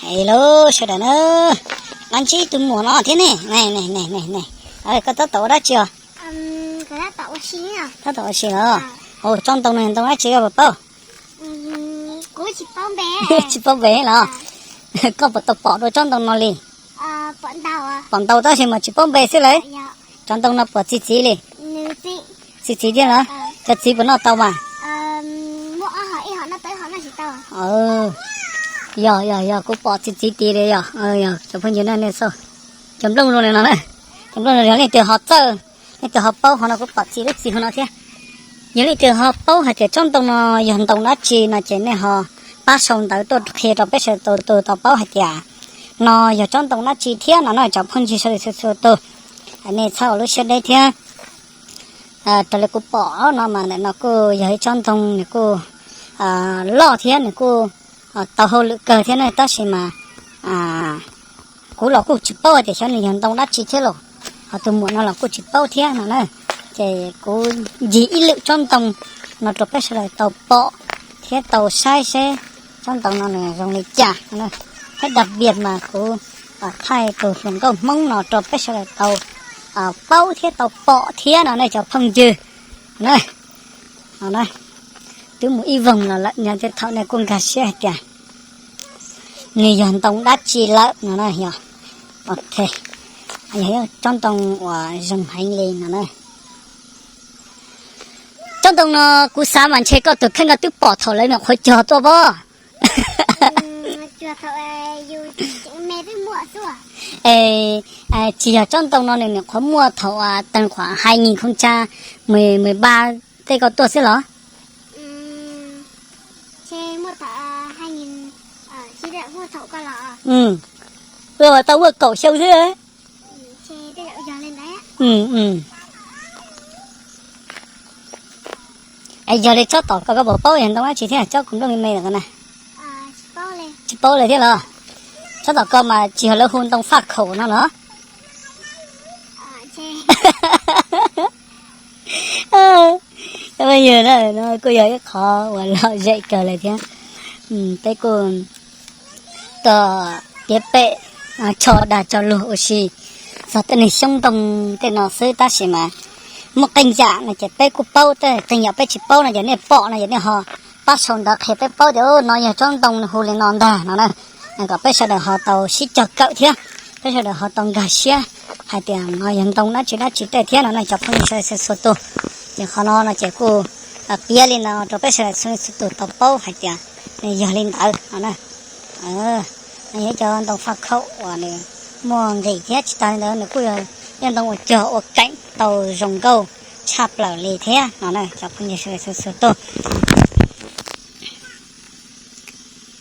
Es lauj sawv daws na, nqa ntsib tus muam no thiab ne. Koj tab tom ua dab tsi os? Tab tom ua si los? Ua tsob ntoo no ntoo dab tsi koj puas paub? Tsis paub npe los? Koj puas tau pom dua tsob ntoo no li? Pom ntau tab sis mas tsis paub npe xwb lawm. Cov ntoo no puas txi txiv li? Txi txiv thiab los? Cov txiv puas noj tau mas? Yog yog yog, kuv pom txi txiv tid li yog. Cov phooj ywg na, nej xauj cov nplooj zoo li no na, cov nplooj zoo li no leej twg ho txawj, leej twg ho paub, ho no kuv pom txi lub txiv hauv no thiab. Yog leej twg ho paub hais tias tsob ntoo no yog ntoo dab tsi no ces nej ho pab sau ntawv tuaj qhia rau peb sawv daws tau paub hais tias no yog tsob ntoo dab tsi thiab no na cov phooj ywg sawv daws txhua txhua tus. Nej txhob ua lub siab deb thiab. Raws li kuv pom no mas ntawm no kuj yog ib tsob ntoo nws kuj loj thiab nws kuj tau hauj lwm kawg thiab na, tab sis mas kuv los kuj tsis paub hais tias xyov nws yog ntoo dab tsi thiab los, ho tus muam no los kuj tsis paub thiab no na. Ces kuv ncig ib lwm tsob ntoo no rau peb sawv daws tau pom thiab tau saib seb tsob ntoo no nws zoo li cas. Thiab tab sis mas kuv thaij tus hluas nkauj Hmoob no rau peb sawv daws tau paub thiab tau pom thiab no ne cov phooj ywg. Twb mus ib voog los lawm, yog tej thaum nej kuj nkag siab hais tias nws yog ntoo dab tsi lawm no na. Yog, ok, yog tsob ntoo uas zoo heev li no na. Tsob ntoo no kuv xav mas ntshe koj tus kheej koj twb pom thaum lawv nyuam qhuav cog tuaj pob. Es tsis yog, tsob ntoo no nws nyuam qhuav muaj thaum tees khuam hai nghìn không trăm mười ba tej koj tuaj xwb los? Ua tau muaj kaum xyoo xwb. Es yog li tsob tom ko koj puas paub yog ntoo dab tsi thiab, tsob kuv nplooj me me ntawm ko na? Tsis paub li thiab los? Tsob tom ko mas tsis yog lawv hu ntoo faj khaum no los? Cov phooj ywg, no kuj yog ib qho uas lom zem kawg li thiab. Peb kuj tau piav pem, tso dag tso luag ua si txog tej neeg xyoob ntoo tej no xwb, tab sis mas muaj qee yam no ces peb kuj paub, tej qee yam peb tsis paub no ces nej pom no ces nej ho pab sau ntawv qhia peb paub tias no yog tsob ntoo nws hu li no ntag no na, kom peb sawv daws ho tau sib cog kawm thiab peb sawv daws ho tau nkag siab hais tias no yog ntoo dab tsi dab tsi tej thiab no na cov phooj ywg sawv daws txhua txhua tus. Ces qhov no no ces kuj piav li no rau peb sawv daws txhua txhua tus tau paub hais tias nws yog li ntawd no na. Nws yog ib cov ntoo faj khaum uas nws muaj nqis thiab tsis tas li ntawd nws kuj yog ib ntoo uas cog ua keem tau zoo nkauj tshaj plaws li thiab no na cov phooj ywg sawv daws txhua txhua tus.